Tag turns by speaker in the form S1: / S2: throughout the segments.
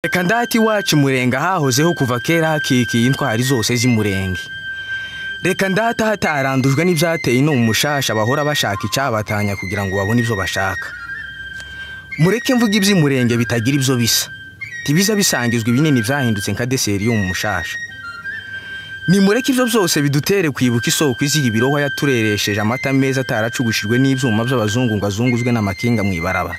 S1: Reka ndate iwacu Murenga hahozeho kuva kera hakikiye intwari zose z'Imurenge. Reka ndata hatarandujwe n'ivyateye ino umushasha bahora bashaka icabatanya kugira ngo babone ivyo bashaka. Mureke mvuga ivy'Imurenge bitagira ivyo bisa. Tibiza bisangizwa ibinini vyahindutse nka deseri yo mu mushasha. Nimureke ivyo vyose bidutere kwibuka isoko izira ibirohwa yatureresheje amata meza ataracugushijwe n'ivyuma vy'abazungu ngo azunguzwe n'amakinga mw'ibarabara.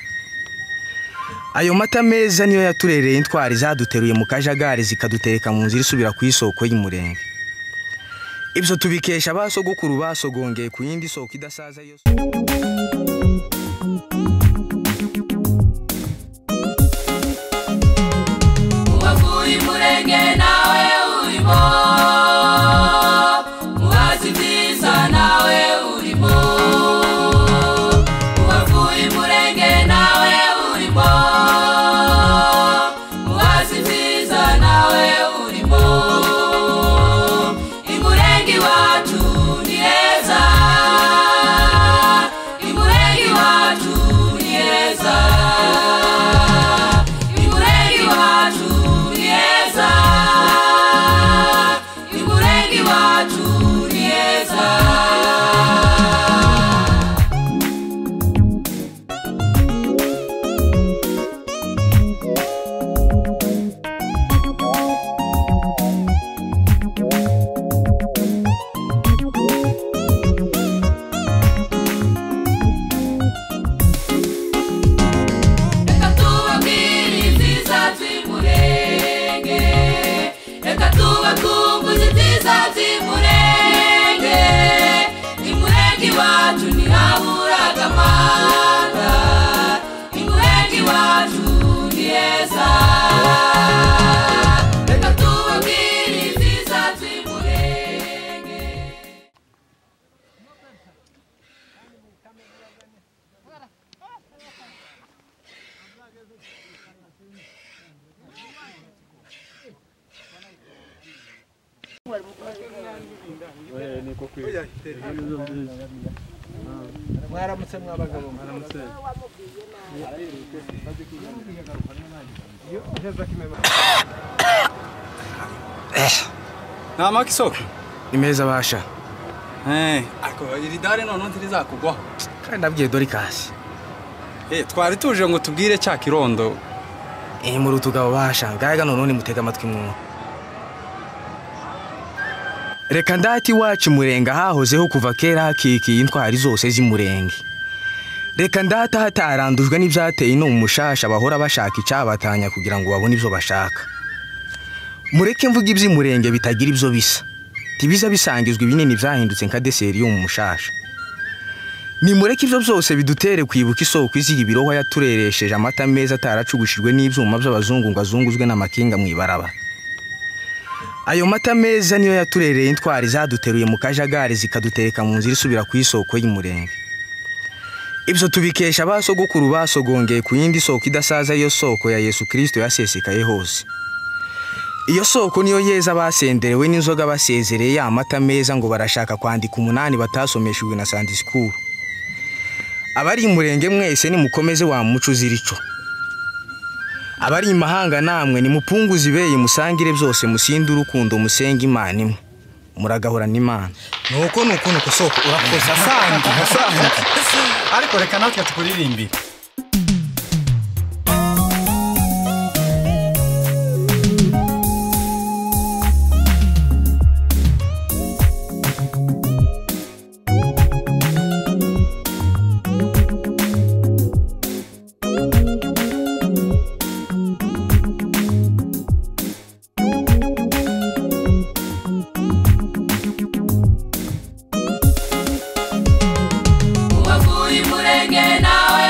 S1: Ayo mata meza niyo yaturereye intwari zaduteruye mu kajagari zikadutereka mu nzira isubira ku isoko y'Imurenge. Ibyo tubikesha basogokuru basogongeye ku yindi soko idasaza yo.
S2: Uwavuye Imurenge nawe urimo, mubazi ibyiza nawe urimo. Uwavuye Imurenge nawe urimo, mubazi ibyiza nawe urimo. Imurenge iwacu ni heza, Imurenge iwacu ni heza, Imurenge iwacu ni heza, Imurenge iwacu ni heza. Reka tubabwire ibyiza by'Imurenge, reka tubakumbuze ibyiza by'Imurenge. Imurenge iwacu ntihaburaga amata, Imurenge iwacu ni heza. Reka tubabwire ibyiza by'Imurenge.
S3: Mwaramutse mwabagabo, mwaramutse.
S4: Namaka isoko.
S1: Ni meza basha.
S4: Ariko iri dare noneho ntirizakugwaho.
S1: Kandi ndabwiye Doricas.
S4: Twari tuje ngo tubwire cya kirondo.
S1: Muri utugabo basha, ngaga noneho nimutega amatwi mwumve. Reka ndate iwacu Murenga hahozeho kuva kera hakikiye intwari zose z'Imurenge. Reka ndata hatarandujwe n'ivyateye ino umushasha bahora bashaka icabatanya kugira ngo babone ivyo bashaka. Mureke mvuga ivy'Imurenge bitagira ivyo bisa. Tibiza bisangizwa ibinini vyahindutse nka deseri yo mu mushasha. Nimureke ivyo vyose bidutere kwibuka isoko izira ibirohwa yatureresheje amata meza ataracugushijwe n'ivyuma vy'abazungu ngo azunguzwe n'amakinga mw'ibarabara. Ayo mata meza niyo yaturereye intwari zaduteruye mu kajagari zikadutereka mu nzira isubira ku isoko y'Imurenge. Ibyo tubikesha basogokuru basogongeye ku yindi soko idasaza yo soko ya Yesu Kristo yasesekaye hose. Iyo soko niyo yeza basenderewe n'inzoga basezereye ya mata meza ngo barashaka kwandika umunani batasomeshejwe na Sunday school. Abari Imurenge mwese nimukomeze wa muco uzira ico. Abari imahanga namwe nimupunguze ibeye musangire byose musinde urukundo musenge Imana imwe. Muragahorana Imana.
S4: Nuko nuko nuko soko urakoze asante asante. Ariko reka natwe tukuririmbire.
S2: Uwavuye Imurenge nawe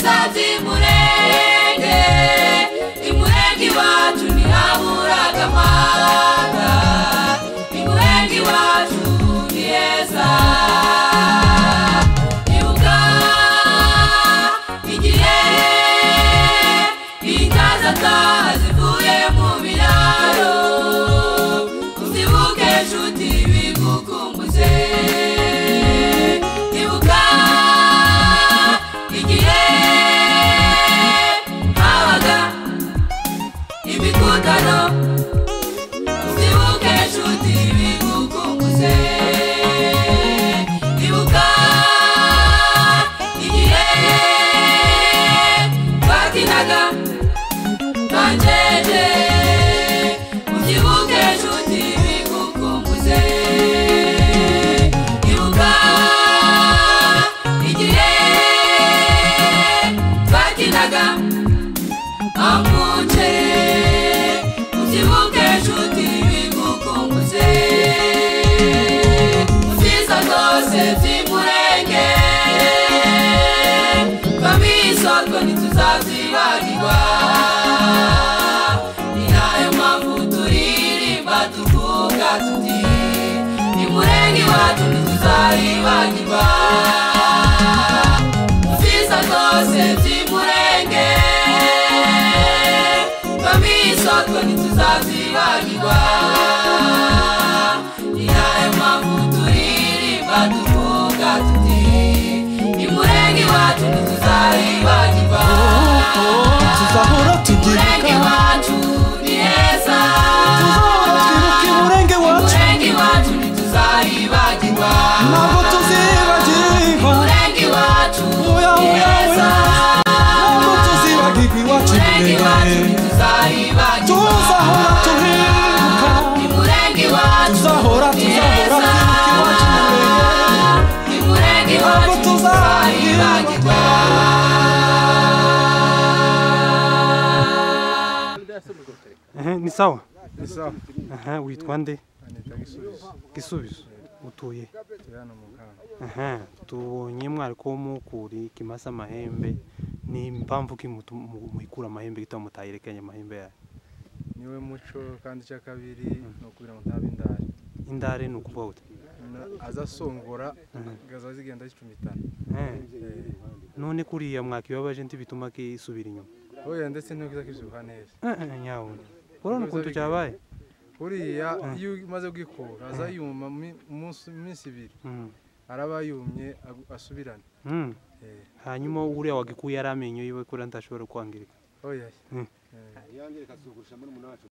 S2: Ibyiza by'Imurenge, Imurenge iwacu ntihaburaga amata, Imurenge iwacu ni heza. Ibuka igihe inka zataha zivuye mu biraro, uzibuke nshuti bigukumbuze. Ibuka igihe habaga imikutano, uzibuke nshuti bigukumbuze. Ibuka igihe twakinaga kanjeje, uzibuke nshuti bigukumbuze. Ibuka igihe twakinaga amuce, uzibuke nshuti bigukumbuze. Mu byiza byose by'Imurenge, twamisotwe ntituzabyibagirwa, ni nayo mpamvu turirimba tuvuga tuti Imurenge iwacu ntituzaribagirwa. Mu byiza byose by'Imurenge, twamisotwe ntituzabyibagirwa, ni nayo mpamvu turirimba tuvuga tuti Imurenge iwacu ntituzaribagirwa.
S4: Tuzahora
S2: Imurenge
S4: tubyibuka,
S2: iwacu ni heza,
S4: tuzahora twibuka Imurenge wacu,
S2: Imurenge iwacu ntituzaribagirwa,
S4: ntabwo tuzibagirwa.
S2: Imurenge iwacu
S4: Oya,
S2: ni
S4: oya,
S2: heza,
S4: oya, ntabwo tuzibagirwa iwacu
S2: Imurenge iwacu
S4: Imurenge.
S2: ntituzaribagirwa,
S4: Tuzahora tuhibuka,
S2: Imurenge iwacu
S4: tuzahora
S2: ni
S4: tuzahora
S2: heza,
S4: twibuka iwacu Imurenge.
S2: Imurenge
S4: Ntabwo
S2: iwacu
S4: tuzaribagirwa.
S2: ntituzaribagirwa.
S5: Ni sawa?
S3: Ni sawa.
S5: Aha, witwa nde?
S3: Anita Gisubizo.
S5: Gisubizo. Utuye?
S3: Turi hano mu nkambi.
S5: Aha, tubonye mwariko mukuri kimasa amahembe, ni impamvu ki muikura amahembe gituma mutayirekanye amahembe yayo?
S3: Niwe muco, kandi icya kabiri ni ukugira ngo ntabe indare.
S5: Indare ni ukuvuga gute?
S3: Azasongora gaza zigenda zicumitana.
S5: None kuriya mwakibabaje ntibituma kisubira inyuma?
S3: Oya, ndetse ntikiza kibyibuha neza.
S5: Nyabuna urabona ukuntu cyabaye?
S3: Uriya iyo umaze gwikura aza yuma umunsi ibiri, araba yumye asubirane.
S5: Hanyuma uriya wagikuye ari amenyo yiwe kuriya ntashobora kwangirika?
S3: Oya.